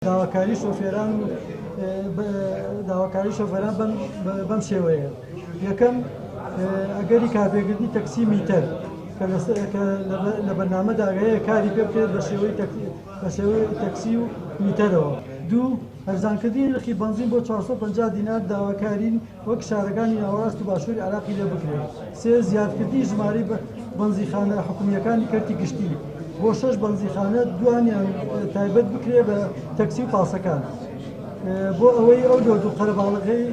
داواکاری شۆفێران و داواکاری شۆفێران بەم شێوەیە یەکەم ئەگەری کارپێکردنی تەکسی میتەر کە لە بەرنامەدا هەیە کاری پێ بکرێت بە شێوەی بە شێوەی تەکسی و میتەرەوە. دوو، هەرزانکردنی نرخی بەنزین بۆ 450 دینار داواکارین وەک شارەکانی ناوەڕاست و باشووری عێراقی لێ بکرێت. سێ، زیادکردنی ژمارەی بەنزیخانە حکومییەکانی کەرتی گشتی بۆ شەش بەنزیخانە، دوانیان تایبەت بکرێت بە تەکسی و پاسەکان بۆ ئەوەی ئەو لۆد و قەرەباڵغەی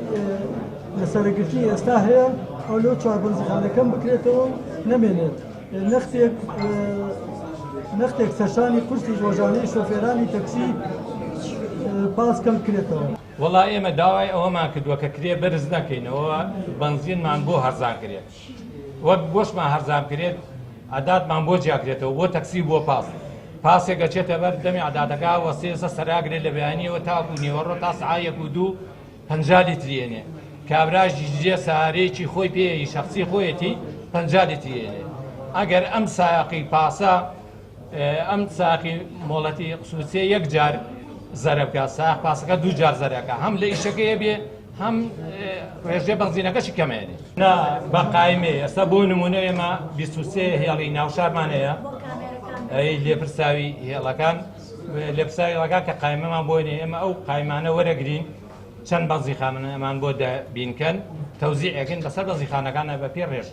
لە سەرەگرتنی ئێستا هەیە ئەو لەو چوار بەنزیخانە کەم بکرێتەوە و نەمێنێت. نەختێک نەختێک سەرشانی قورسی ڕۆژانەی شۆفێرانی تەکسی پاس کەم بکرێتەوە. وەڵا ئێمە داوای ئەوەمان کردووە کە کرێ بەرز نەکەینەوە بەنزینمان بۆ هەرزان کرێت وەک گۆشتمان هەرزان بکرێت عەدادمان بۆ جیاکرێتەوە بۆ تەکسی بۆ پاس پاسێک ئەچێتە بەر دەمی عەدادەکە وەستێسە سەراگرێت لە بەیانیەوە تاکو نیوەڕۆ تا سەعات یەک و دوو 50 لیتری ئێنێ کابراش جێ سارێکی خۆی پێی شخصی خۆیەتی 50 لیتری ئێنێ ئەگەر ئەم سایەقی پاسە ئەم ساقی مۆڵەتی قسوسیە یەک جار زەرە بکات ساق پاسەکە دوو جار زەرەکە هەم لە ئیشەکەی بێ هەم ڕێژێ بەنزینەکەشی کەمێنێ نا بە قایمێ ئێستا بۆ نمونە ئێمە 23 هێڵی ناوشارمان هەیە ئەی لێپرساوی هێڵەکان لێپرساوی هێڵەکان کە قایمەمان بۆ نیە ئێمە ئەو قایمانە وەرەگرین چەند بەنزیخانەمان بۆ دەبینکەن تەوزیعەکەن بەسەر بەنزیخانەکانە بە پێ ڕێژ.